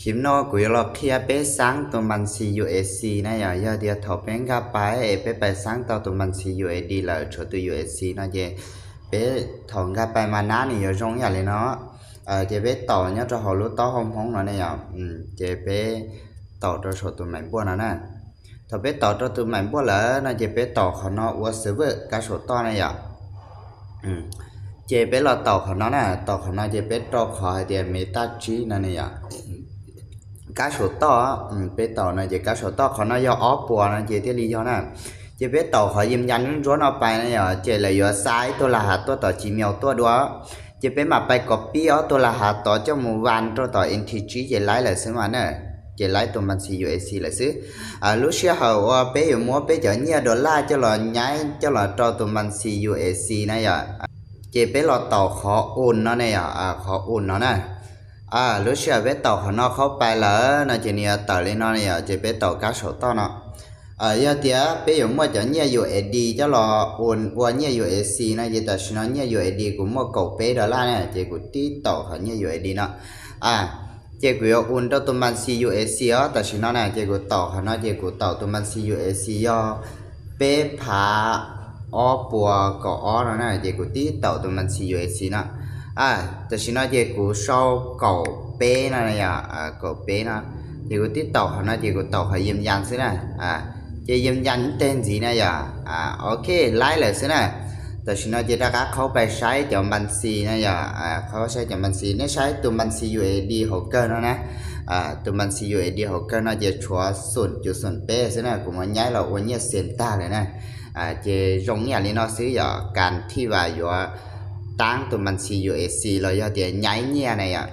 Khib no kuv yuav los qhia peb xaab tus npas xis U S C na yom. Yog tias thaum peb nkag pais es peb pais xaab tau tus npas xis U S D lawm tshuav tus U S C no ces peb thaum nkag pais mas nab nws yuav zoo yam li no. Ces peb taus nyob rau hauv lub taub hau Hmoob no ne yom. Ces peb taus rau saum tus maim npuaj no na. Thaum peb taus rau tus maim npuaj lawm no ces peb taus qhov no ua server kab saum toj na yom. Ces peb los taus qhov no na, taus qhov no ces peb rau qhov hais tias me taj tsib no ne yom. Kab saum toj, peb taus no ces kab saum toj qhov no yog ob puas no ces thiaj li yog na. Ces peb taus qhov yim ncas ntsuab ntsuab no pais na yom, ces lawv yuav xa ib tug lag has tuaj tom Gmail tuaj dua. Ces peb mam pais copy ob tug lag has tod coj mus vas rau tom N T G ces laib lawm xwb mas na. Ces laib tus npas xis U S C lawm xwb. Lub sij hawm uas peb yuav muab peb cov nyiaj dollar coj los nyaib coj los rau tus npas xis U S C na yom, ces peb los taus qhov un no ne yom, qhov un no na. Lub sij hawm peb taus qhov no qhaub pais lawm no ces nws yuav tawm li no ne yom, ces peb taus kab saum toj no. Yog tias peb yuav muaj cov nyiaj U S D coj los un ua nyiaj U S C no ces tam sim no nyiaj U S D kuv muaj kaum peb dollar na, ces kuv tib taus qhov nyiaj U S D no. Ces kuv yuav un rau tus npas xis U S C os, tam sim no na ces kuv taus qhov no ces kuv taus tus npas xis U S C yog peb phav ob puas kaum ob no na, ces kuv tib taus tus npas xis U S C no. Tam sim no ces kuv sau kaum peb no yom, kaum peb no, ces kuv tib taus qhov no ces kuv taus qhov yim ncas xwb na. Ces yim ncas ib teg ntxiv na yom. Ok, laib lawm xwb na. Tam sim no ces rov qab qhaub pais saib cov npas xis na yom, qhaub saib cov npas xis, nej saib tus npas xis U S D hauv kawg no na. Tus npas xis U S D hauv kawg no ces tshuav xoom cuv xoom peb xwb na, kuv mam nyaib los ua nyiaj xes tag lawm na. Ces zoo ib yam li no xwb yom, kas thij vas yuav taab tus npas xis U S C los yog tias nyaib nyiaj na yom.